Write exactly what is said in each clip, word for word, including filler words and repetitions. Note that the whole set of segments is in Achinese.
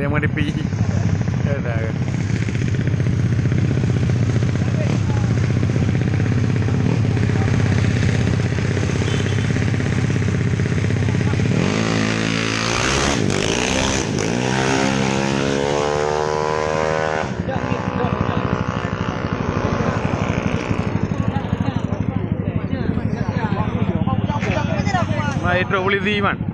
Yang mana pi? Dah, dah. Mai trok polisi, man.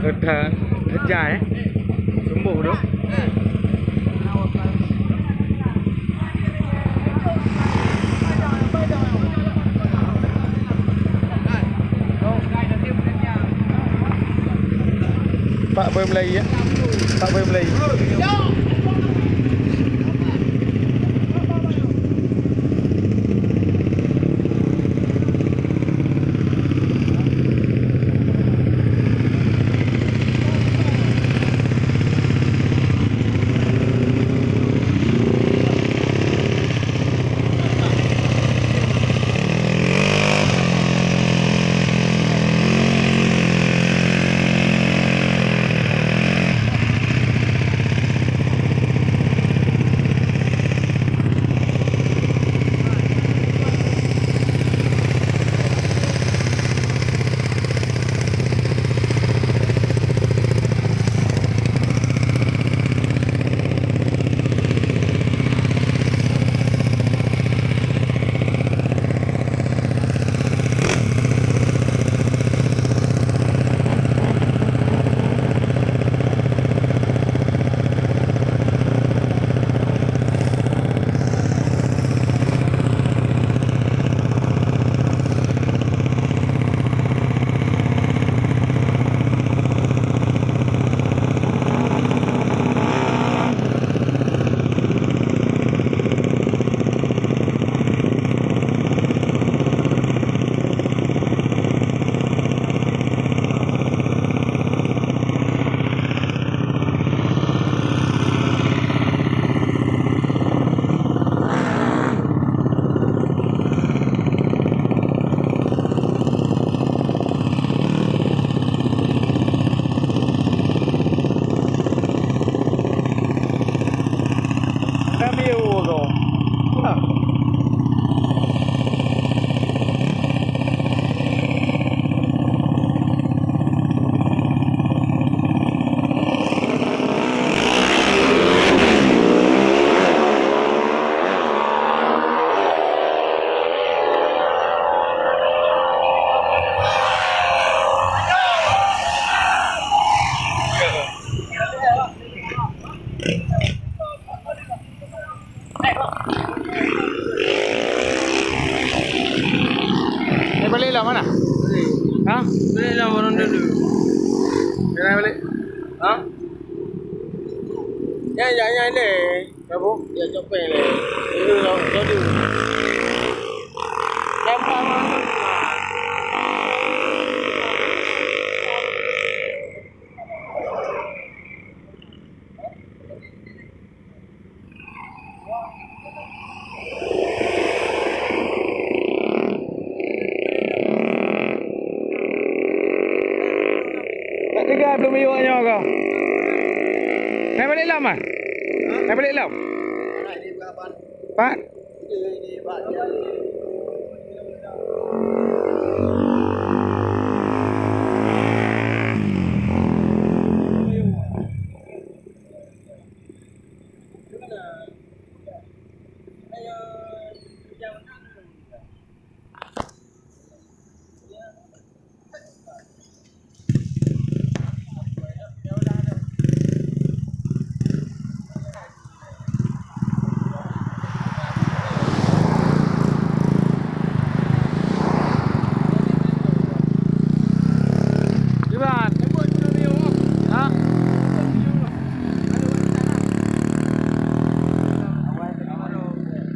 Reda, reda, eh. Sembuh tu. Pak Boy Melayu, ya. Pak Boy Melayu. Eh, balik lah mana? Ha? Balik lah, orang dulu. Kena balik. Ha? Ya, ya, ya, deh. Apa? Ya, copeng deh. Dulu, dulu. Gampang, orang dulu. Tak teuga belum yuk nyoe kah? Hai balik lam ah? Hai balik lam? Pak?